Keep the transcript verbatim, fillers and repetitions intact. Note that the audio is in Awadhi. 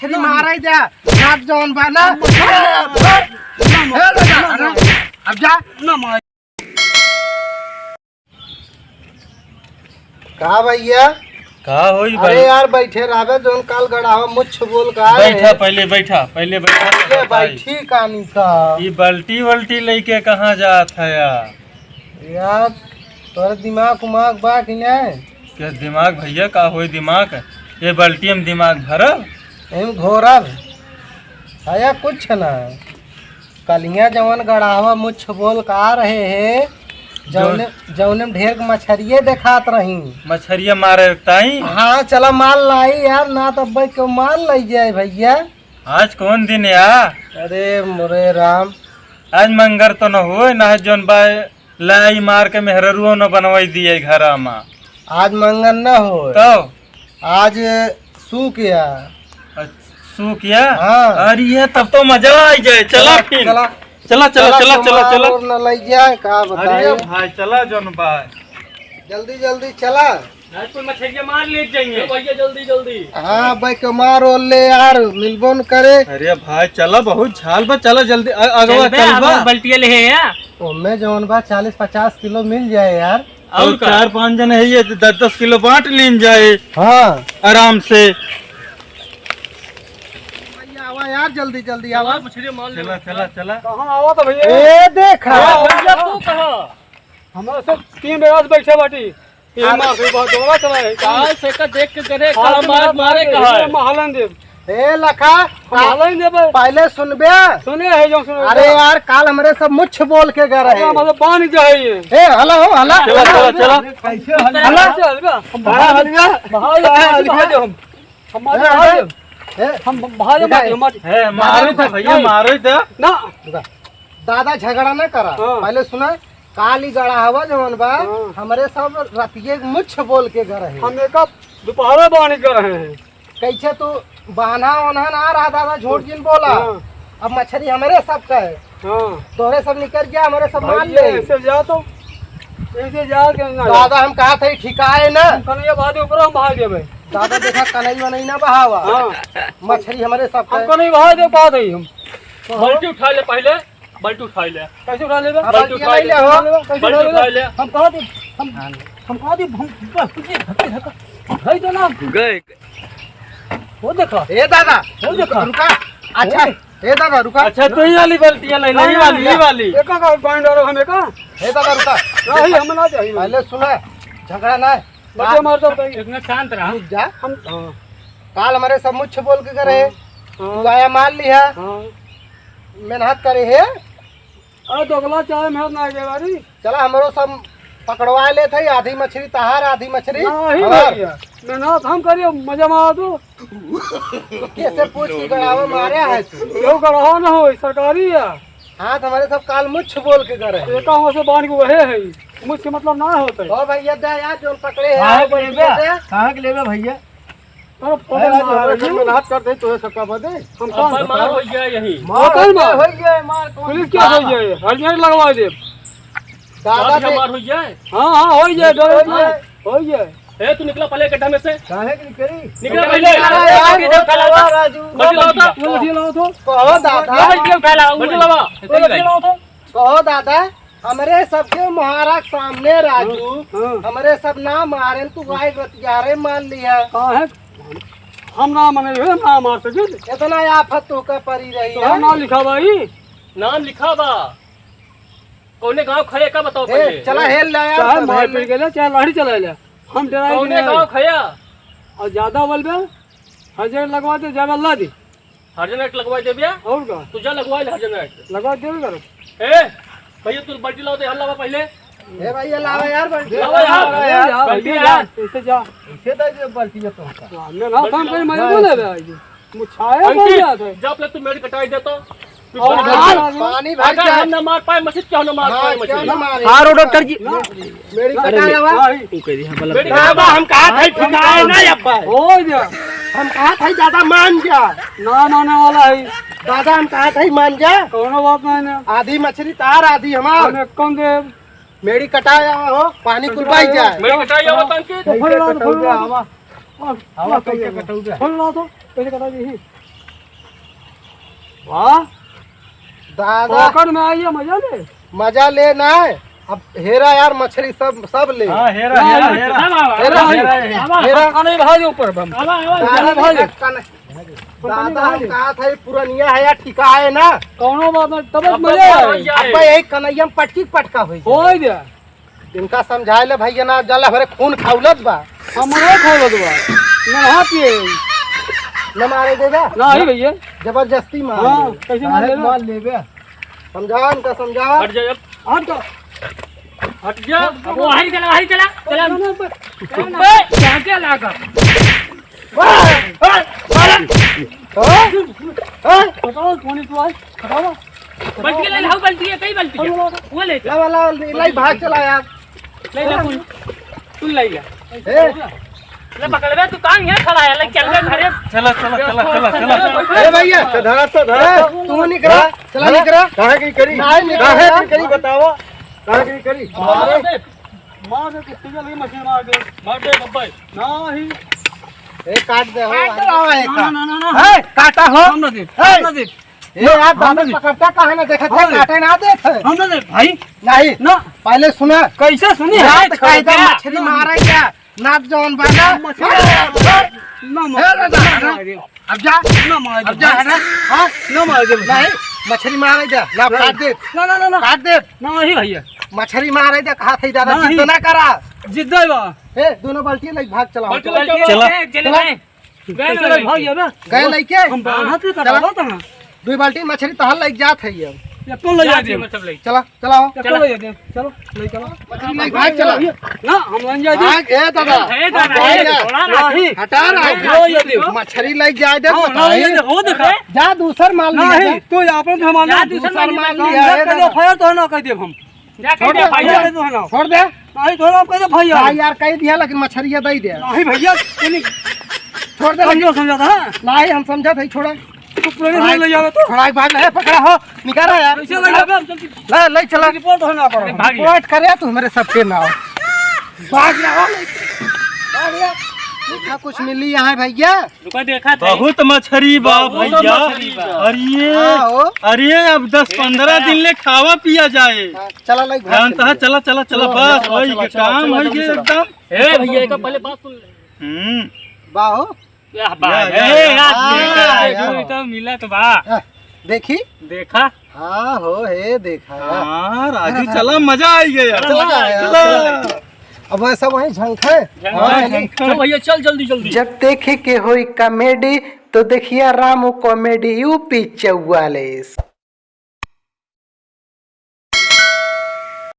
तेरी मारा ही जा, नाक जौन बा ना। ना, मार। ए, ना, ना, ना, ना। अब जा। ना, मार। का भैया? का होई अरे भाई? यार, बैठे रहबे, जौन काल गड़ावा मुछ बोल का बैठा, है। पहले बैठा, पहले बैठा, ये बताई। बैठी कानी का? ई बाल्टी वाल्टी लेके कहाँ जात है यार? यार, तोर दिमाग उमाग बा कि नहीं? क्या दिमाग भैया, का होई दिमाग? ये बाल्टी हम दिमाग भरब? एम घोरब? है या कुछ ना? कलिया जवन गड़ावा मुछ बोल का रहे है, जौने, जौने में ढेर मछरिये देखात रही। मछरिया मारे ताई? हाँ, चला माल लाई यार, ना तो अब्बे के माल लाई जाए भैया। आज कौन दिन है यार? अरे मोरे राम। आज मंगर तो न होए, ना है जौन बा लाई मार के मेहररुओ न बनवाई दिए घरा मा। आज मंगर न होए। तो? आज सूक या। अच्छा, सूक या? हाँ। अरे ये तब तो मजा आ जाए। चला चला, फिर। चला। चला, चला, चला, चला, चला, चला। और न लग जाए, का बताए? अरे भाई, चला जौन भाई। जल्दी, जल्दी चला। आज कोई मछलियाँ मार ले जाएंगे। ए भैया, जल्दी, जल्दी। हाँ, भाई, के मार और ले यार, मिलबो न करे। अरे भाई, चला, बहुत झाल बा, चला जल्दी, अ-, अगवा चल बे, चल बा। अब बल्टिया ले है या? ओमे जौन बा, चालीस पचास किलो मिल जाए यार। और तो का? चार पाँच जन है, ये दस दस किलो बांट लीन जाए। हाँ। आराम से। भैया, आवा यार, जल्दी, जल्दी आवा। मछली मार ले। चला, चला, चला। कहाँ आवा तो भैया? ए, देखा। हाँ, भैया, तू कहाँ? हमारे सब तीन बजे से बैठे बाटी। ये आप मार से बहुत जोरवा चला है। काल से का देख के करे, आज काल तो मार, मेरा मारे भाई कहा है। हम हलन देब। ए, लखा, हम हलन देबे। पहले सुनबे। सुने है जो सुने। अरे यार, काल हमरे सब मुछ बोल के गए अरे, रहे। मतलब बांध जो है ये। ए, हला हो, हला। चला, चला, चला। कैसे हला? हला। कैसे हलबे? हम बाहर हलबे। बाहर हलबे। हम। हम मारे अरे, हाथ अरे, ए, हम भाई, दिखाई। हम ए, मारो तो भैया, नहीं। मारो तो। ना। रुका। दादा झगड़ा ना करा। हाँ। पहले सुना, काली गड़ा हवा जवन बा, हाँ। हमरे सब रतिये मुछ बोल के घर है। हम एक दोपहर बानी कर रहे हैं। कैसे तू बहाना वहाना ना रहा दादा, झूठ जिन बोला। हाँ। अब मछली हमरे सब का है। हाँ। तोहरे सब निकल गया, हमरे सब मार भाई, ले। ऐसे जा तो, ऐसे जा के ना। दादा हम कहा थे ठिकाए ना। हम कन्हैया बहा दे, ऊपर हम बहा देबे। दादा देखा कन्हैया नहीं ना बहावा। हाँ। मछली हमरे सब हम का है। कन्हैया बहा दे, बहा दे हम। बाल्टी उठा ले पहले, बाल्टी उठा ले। कैसे उठा लेबे? हाँ, बाल्टी बाल्टी उठा ले। ले हो। कैसे बाल्टी उठा उठा ले? ले। हम कहा दे, हम, हाँ। हम कहा दे, हम, भाई तो ना। गए। वो देखा। ए दादा, वो देखा। रुका। अच्छा, ए, ए दादा, रुका। अच्छा, तू ही वाली बाल्टी है, नहीं, नहीं, नहीं वाली, नहीं, ये वाली। एक का बांध डालो हमें का? ए दादा, रुका। नहीं, हम ना जाइए। पहले सुना, झगड़ा ना है। बच्चे मार दो भाई। इतना शांत रहा। रुक जा। हम, हाँ। काल हमरे सब मुछ बोल के करे है। हाँ। तू आया मार लिहा। हाँ। मेहनत करे है। अरे दोगला चाहे मेहनत ना के बारी। चला हमरो सब पकड़वा लेत है, आधी मछली तहार, आधी मछली नहीं हमार। भैया, मेहनत हम करिए, मजा मारा तू। कैसे पूछ के गड़ावा मारे है तू? यो गड़ावा ना हो, सरकारी है। हाँ, तो हमरे सब काल मुछ बोल के करे है। एका हुआ से बांध के वहे है, मुछ के मतलब ना होता है। ओ भैया, दे यार, जो पकड़े है, कहाँ के बाल्टी लेबे? दे। कहाँ के लेबे भैया? अरे, अरे, पकड़ आज मार हमारे रही घर में हूँ। राहत कर दे, तो ये सबका बदे। हम अब कहाँ भाई मार बताओ? हो गया यही। मार पकड़ हो गया, मार। हो गया, मार, कौन पुलिस क्या हो मार? गया है? हरियाणा लगवा दे। दादा अब दे। हमार हो गया है? हाँ, हाँ, हो गया, डरो हो मत। गया। हो गया। ए, तू निकला पहले गड्ढा में से। काहे के निकली? निकला पहले। अरे यार, राजू। बल्टी लाओ तो। वो बल्टी लाओ तो। कहो दादा। ये बल्टी उठा लाओ। बल्टी लावा। वो बल्टी लाओ तो। कहो दादा, हमरे सबके मुहारा के सामने राजू, हाँ, हाँ। हमरे सब ना मारेन, तू आए बतियारे मान लिया। काहे? हम ना माने, हम ना मार सके। इतना आफत तोहका परी रही तो है। नाम लिखा भाई। नाम लिखा बा। कौने गांव खड़े का बताओ ए, पहले। चला हेल ले यार, चाहे सब मार हेल पी ले। के ले, चाहे लाठी चला ले। हम डराए कौने नहीं। गांव खया? और ज्यादा बोलबे, हरियाणा लगवा दे, ज्यादा ला दे। हरियाणा लगवा दे भैया। और का? तू जा लगवा ले हरियाणा। लगवा देबे करो। ए, भैया तू बाल्टी लाओ दे, हल लावा पहले। ए भैया लावा यार बाल्टी। लावा यार। लावा यार, बाल्टी भैया यार। यार, ऐसे जा। ऐसे दे दे बाल्टी ये तो होता। हाँ, मैं ना बाल्टी काम लाओ। करी, मैं बोले बे, आज। मुझे छाया अंकित, बोल रहा था। जा पहले तू मेड़ कटाई दे तो। और पानी, पानी भर अगर जा। हम ना मार पाए मछली, क्या ना मार हाँ, पाए मछली? क्या ना मारे? हाँ, रोड कर जी। ना। मेरी अरे, कटाया हुआ। नहीं। तू कह दी, हाँ, गलत मेरी कर दी। कहा, हम कहा था, ठिकाए ना अब्बा। हो जा। हम कहा था, दादा मान जा। ना माने वाला है। दादा, हम कहा था, मान जा। कौनो बात नहीं ना। आधी मछली तार, आधी हमार। हम एक कम दे। मेरी कटाया हो, पानी कुल बह जाए। मेरी कटाया हो, तंकी। तो फल ला, फल ला। आवा। आवा, कैसे कटाऊ दे? फल ला तो, कैसे कटाऊ दे? वाह। दादा। पकड़ में आइए, मजा ले। मजा ले ना। अब हेरा यार, मछरी सब, सब ले। हाँ, हेरा, हाँ, हेरा, हेरा। सब आवा, हेरा, आवा, हेरा, आवा, हेरा। आवा, आवा, भाई ऊपर बम। आवा, आवा, दादा, आवा, भाई। दादा, हम कहा था, ये पुरनिया है या ठिका है ना? कौनो बात नहीं, तब अब मजा आए। अब यही कन्हैया में पटकी पटका होई जाए। होई जाए। इनका समझाए ले भैया ना, जल हमारे खून खौलत बा। हमरो खौलत बा। ना हाथ ये। न मारे देबे? ना ही भैया। जबरदस्ती मार हाँ, देबे। कैसे मार काहे देबे? मार लेबे? समझाओ इनका, समझाओ। हट जा, अब हट जा। हट जा। अब वो बाहर चला, बाहर चला, चला। ना, ना, बस। बे, क्या, क्या लागा? ओए, ओए, ओए, ओए। बताओ, कौन है तू आज? बताओ। बल्टी ले लाओ, बल्टी है, कई बल्टी है? वो ले। लाओ, लाओ, ले, लाई, भाग चला यार। ले, ले, तू, तू ले ले। ए। ले, पकड़ बे, तू कहाँ है खड़ा है? ले, चल बे घरे। चला, चला, चला, चला, चला। ए भैया, तो धरा, तो धरा, ए, तो। तू निकरा, चला निकरा। काहे की करी? नहीं निकरा। काहे की करी बतावा? काहे की करी? मार दे। मार दे, कुत्ते के लगे मशीन मार दे। मार दे, बब्बा। नहीं। ए, काट दे हो। काट दे, ना, ना, ना, ना। ए, काटा हो। हम ना दे, ए। हम ना दे। ए, यार, हम ना दे। पकड़ता काहे ना देखत है? हम ना दे। काटे ना देत है। हम ना दे, भाई। नहीं। ना। पहले सुना। कैसे सुनी? रात कायदा मछली मारे क्या? नाप जवन बाना। मछली ना मारे। ए, दादा, ना मारे। अब जा। ना मार अब दे। जा, हटा। हाँ? ना मार दे। नहीं, मछली मारे जा। ना ना। काट दे। ना, ना, ना, ना। काट दे। ना, नहीं भैया। मछली मारे जा, कहा था दादा, नहीं। जिद ना करा। जिद है बा। ए, दोनों बाल्टी ले भाग चला। बाल्टी ले चला, चला। चला। चला। गए कैसे ना ले भाग लेके। गया ना? गए लेके? हम बाहर से चला। कटावत हैं। दो बाल्टी मछली तहार ले जात है ये। ये कौन ले जा दे? मतलब ले। चला। चलाओ। चलो, चलो। ले जाते हैं। चलो, ले चलो। मछली ले भाग चला। ना, हम ले जाते हैं। भाग, ए दादा। ए दादा, भाग ए जा। थोड़ा ना। नहीं। हटा रहा है। लो, ये देखो। मछली ले जाए दे, हाँ, ना, बताइए। ये देखो, देखो। जा दूसर माल लिया नहीं, जा। तू यहाँ पर हमारा जा दूसर दूसर माल माल लिया लिया है, कर दो, दादा। फायर तो ना कर दे हम। जा कर छोड़ दे, दे, फायर। फायर। कर दो ना। छोड़ दे। नहीं, थोड़ा कर दे, फायर। हाँ यार, कह दिया, लेकिन मछरिया दे दे। नहीं भैया, तू नहीं छोड़ दे। समझो, समझा था। नहीं, हम समझा था, छोड़ा। तू पुलिस में ले जावे तो। थोड़ा एक भाग ले, पकड़ा हो, निकाला यार। कैसे ले जावे? हम चल के ले, ले चला। रिपोर्ट होना पड़ा। अरे भाग ले। रिपोर्ट करे तू मेरे सबके नाम। भाग ले हो, भाग ले। देखा कुछ मिली यहाँ भैया? रुका, देखा थे। बहुत मछरी बा बहुत भैया। मछरी बा। अरे, हाँ हो। अरे अब दस पंद्रह दिन ले खावा पिया जाए। हाँ, चला ले घर जानता चल है, के। चला, चला, चला, चलो, बस चलो, वही चलो, के चलो, काम चलो, है ये चलो। एकदम। ए भैया, एक पहले बात सुन ले। हम्म। बा हो। क्या बात या, है? या, ए, या। यार, हाँ, देखा, या। जो तो मिला तो बा। हाँ, देखी? देखा? हाँ, हो, हे, देखा। हाँ, राजू, हाँ, चला, हाँ। मजा आई गया। चला, मजा आया, चला। चला। अब वैसा वहीं झंख है। झंख हाँ, है, झंख है। चल भैया, चल जल्दी, जल्दी। जब देखे के होई कॉमेडी, तो देखिया रामू कॉमेडी यूपी चौवालीस।